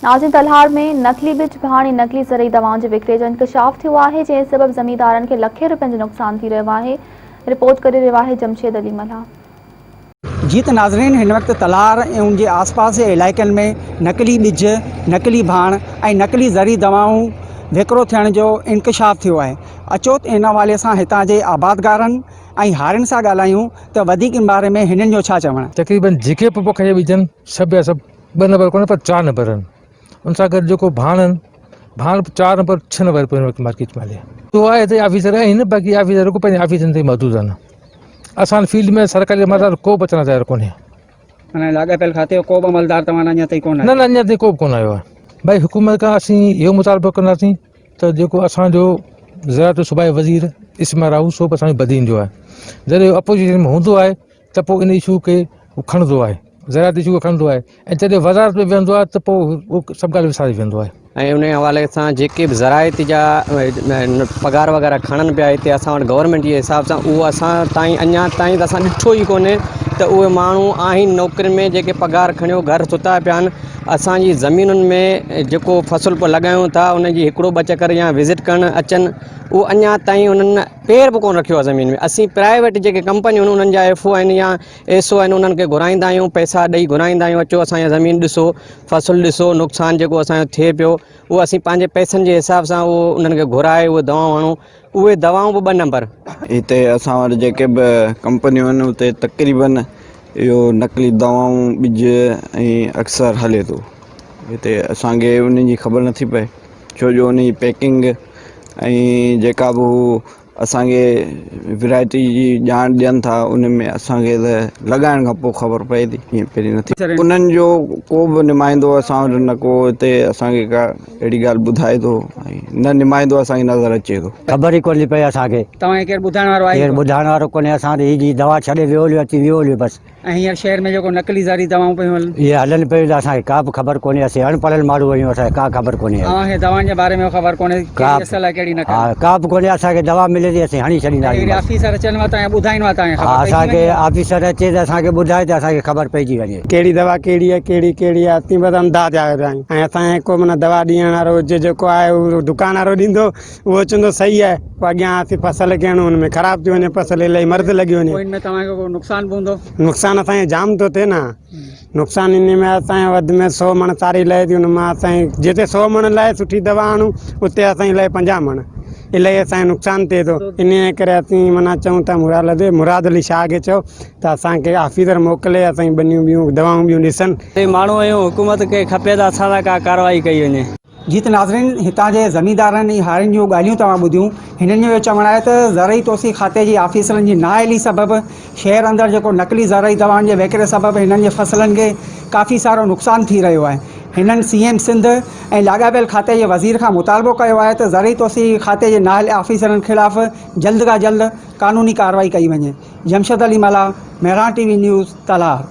ناظرين تلهار ۾ نقلي ٻج ڀاڻ ۽ نقلي زرعي دوائن جي وڪري جو انڪشاف ٿيو آهي جنهن سبب زميندارن کي لکين روپين جو نقصان ٿي رهيو آهي رپورٽ ڪري رهيو آهي جمشيد علي ملاح. جي ته ناظرين هن وقت تلهار ۽ ان جي آس پاس جي علائقن ۾ نقلي ٻج، نقلي ڀاڻ ۽ نقلي زرعي دوائون وڪرو ٿيڻ جو انڪشاف ٿيو آهي اچو ته ان حوالي سان هتان جي آبادگارن ۽ هارين سان ڳالهايون ته وڌيڪ ان باري ۾ هنن جو ڇا چوڻ. تقريبن جيڪي به پوکيا ٻج آهن سڀ جا سڀ ٻه نمبر ڪونه پر چار نمبر آهن ان سان گڏ جيڪو ڀاڻ آهن ڀاڻ به چار نمبر ڇهه نمبر پيو هن وقت مارڪيٽ ۾ هلي اهو آهي هتي آفيسر آهن باقي آفيسر رڳو پنهنجي آفيسن تائين محدود آهن اسان فيلڊ ۾ سرڪاري عملدار ڪو به اچڻ تيار ڪونهي معنيٰ لاڳاپيل کاتي جو ڪو به عملدار توهان اڃا تائين ڪونه نه نه اڃا تائين ڪو به ڪونه آيو آهي ڀائي حڪومت کان اسين اهو مطالبو ڪنداسين ته جيڪو اسانجو زراعت جو صوبائي وزير اسماعيل راهو سو به اسانجو بدين جو آهي جڏهن اپوزيشن ۾ هوندو آهي ته پوء ان اشو کي هو کڻندو آهي زراعت اشو کي کڻندو آهي ۽ جڏهن وزارت ۾ ويهندو آهي ته پوء هو سڀ ڳالهه وساري ويندو آهي. ۽ ان حوالي سان جيڪي به زراعت جا پگهار وغيره کڻن پيا هتي اسان وٽ گورنمينٽ جي حساب سان اهو اسان تائين اڃا تائين ته اسان ڏٺو ئي ڪونهي ته اهي ماڻهو آهن نوڪرين ۾ جيڪي پگهار کڻيو گهر ستا پيا آهن اسانجي زمينن ۾ جيڪو فصل پوء لڳايون ٿا ان جي هڪڙو ٻه چڪر يا وزٽ ڪرڻ اچن اهو اڃا تائين انهن پير به ڪونه رکيو آهي زمين ۾ اسين پرائيويٽ جيڪي ڪمپنيون آهن انهن جا ايف او آهن يا ايس او آهن انهن کي گهرائيندا آهيون پئسا ڏئي گهرائيندا آهيون اچو اسان جا زمين ڏسو فصل ڏسو نقصان جيڪو اسانجو ٿئي پيو اهو اسين پنهنجي پئسن جي حساب سان اهو انهن کي گهرائي اهي دوائون هڻون اهي دوائون به ٻه نمبر. هتي اسان وٽ جيڪي به ڪمپنيون آهن اتي تقريبن اهو نقلي دوائون ٻج ۽ اڪثر هلي ٿو هتي اسانکي ان جي خبر نٿي پئي ڇو جو ان جي پيڪنگ ۽ جيڪا به هو اسان کي ورائٽي جي ڄاڻ ڏين ٿا ان ۾ اسان کي ته لڳائڻ کان پوء خبر پئي ٿي ائين پهرين نٿي انهن جو ڪو به نمائندو اسان وٽ نه ڪو هتي اسان کي ڪا اهڙي ڳالهه ٻڌائي ٿو ۽ نه نمائندو اسان کي نظر اچي ٿو. خبر ئي ڪونهي پئي اسان کي. توهان کي ڪير ٻڌائڻ وارو آهي ئي ڪير ڪونه. ٻڌائڻ وارو ڪونهي اسان وٽ هي جي دوا ڇڏي ويو هليو اچي ويو هليو بس. ۽ هينئر شهر ۾ جيڪو نقلي زهري دوائون پيون هلن. اهي هلن پيون ته اسان کي ڪا به خبر ڪونهي اسين اڻ پڙهيل ماڻهو آهيون اسان کي ڪا خبر ڪونهي. اوهان کي دوائن جي باري ۾ به خبر ڪونهي ڪهڙي اصل آهي ڪهڙي نقل. ها ڪا به ڪونهي اسان کي دوا ملي ٿي اسين هڻي ڇڏيندا آهيون بس. آفيسر اچن وا توهان کي ٻڌائين وا توهان کي ها خبر اسان پئجي کي وڃي ها. آفيسر اچي ته اسان کي ٻڌائي ته اسان کي خبر پئجي وڃي. ڪهڙي دوا ڪهڙي آهي ڪهڙي ڪهڙي آهي اسين بس انڌا ٿيا پيا آهيون ۽ اسان کي ڪو معنيٰ دوا ڏيڻ وارو هجي جيڪو آهي اهو دڪان وارو ڏيندو اهو چوندو صحيح آهي پوء اڳيان اسين فصل کي هڻون ان ۾ خراب ٿي وڃي فصل الاهي مرض لڳي وڃي. پوء ان ۾ توهان کي ڪو نقصان به هوندو؟ نقصان اسان کي جام ٿو ٿئي نه نقصان ان ۾ اسان کي وڌ ۾ سو مڻ ساري لهي ٿي ان مان اسان کي جتي سو مڻ لهي سٺي دوا هڻون اتي اسان کي لهي 50 مڻ الاهي اسان کي نقصان ٿئي ٿو ان جي ڪري اسين معنيٰ چئون ٿا مراد مراد علي شاهه کي چئو ته اسان کي آفيسر موڪلي اسان جون ٻنيون ٻيون دوائون ٻيون ڏسن. ماڻهو آهيون حڪومت کي کپي ته اسان سان ڪا ڪارروائي ڪئي وڃي. جي ته ناظرين هتان جي زميندارن ۽ هارين جون ڳالهيون توهان ٻڌيون هنن جو اهو چوڻ آهي ته زرعي توسيع کاتي جي آفيسرن جي نااهلي سبب شهر اندر جيڪو نقلي زرعي دوائن جي وڪري سبب هنن جي فصلن کي ڪافي سارو نقصان ٿي رهيو آهي هنن سي ايم سنڌ ۽ لاڳاپيل کاتي جي وزير کان مطالبو ڪيو آهي ته زرعي توسيع کاتي جي نااهل آفيسرن خلاف جلد کان جلد قانوني ڪارروائي ڪئي وڃي Jamshed Ali Mallah Mehran T V news Talhar.